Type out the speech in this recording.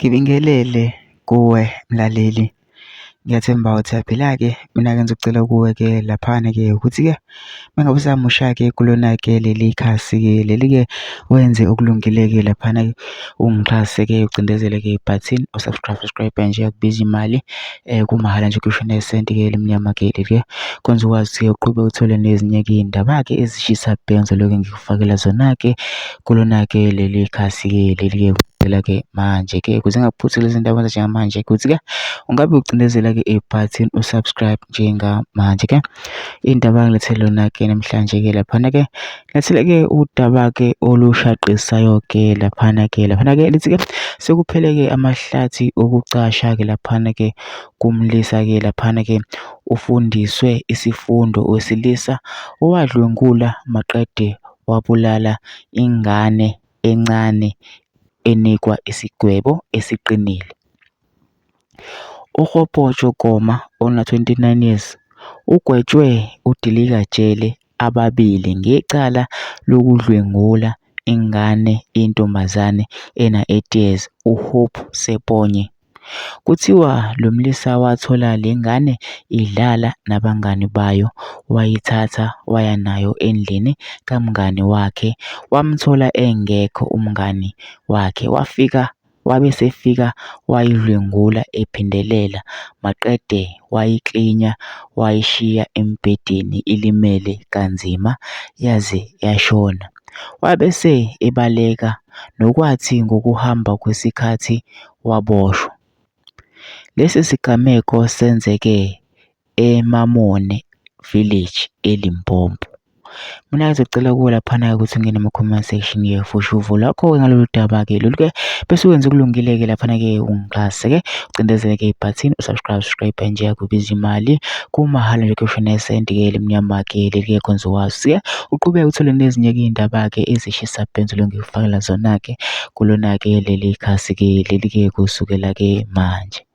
Ngibingelele kuwe mlaleli, ngiyathemba ukuthi uyaphila-ke. Mina-ke ngizocela kuwe-ke laphana-ke ukuthi-ke uma ngabe usamusha-ke kulona-ke leli khasi-ke leli-ke wenze okulungile-ke laphana-ke ungixhase-ke ucindezele-ke ibhathini u-subscribe, subscribe nje akubizi imali kumahhala nje kusho nesenti-ke elimnyama-ke leli-ke kwenza ukwazi-ke uqhubeke uthole nezinye-ke iy'ndaba-ke ezishisa bhe ngizoloke ngikufakela zona-ke kulona-ke leli khasi-ke leli-ke ke manje-ke ukuze ngingakuphuthi lezi ndaba njengamanje ukuthi-ke ungabe ucindezela-ke ibhathini u-subscribe njengamanje-ke. Indaba engilethele lona-ke namhlanje-ke laphana-ke ngilethele-ke udaba-ke olushaqisayo-ke laphana-ke laphana-ke lithi-ke sekuphele-ke amahlathi okucasha-ke laphana-ke kumlisa-ke laphana-ke ufundiswe isifundo owesilisa owadlwengula maqede wabulala ingane encane enikwa isigwebo esiqinile. UKgopotjo Koma, ona-29 years, ugwetshwe udilikajele ababili ngecala lokudlwengula ingane eyintombazane ena-8 years uHope Seponye. Kuthiwa lo mlisa wathola le ngane idlala nabangani bayo wayithatha waya nayo endlini kamngani wakhe wamthola engekho umngani wakhe wafika wabe esefika wayidlwengula ephindelela maqede wayiklinya wayishiya embhedeni ilimele kanzima yaze yashona. Wabe esebaleka nokwathi ngokuhamba kwesikhathi waboshwa. Lesi sigameko senzeke eMamone Village eLimpopo. Mina ngizocela kuwe laphana-ke ukuthi ungene kuma-comment section-ke futhi uvo lwakho-ke ngalolu daba-ke lolu-ke bese wenza okulungile-ke laphana-ke ungixhase-ke ucindezele-ke ibhathini u-subscribe subscribe nje akubizi imali kumahhala nje kusho nesenti-ke elimnyama-ke leli-ke khonza ukwazi-ke uqhubeke uthole nezinye-ke iy'ndaba-ke ezishisa bhe ngizoloku ngikufakela zona-ke kulona-ke leli khasi-ke leli-ke kusukela-ke manje.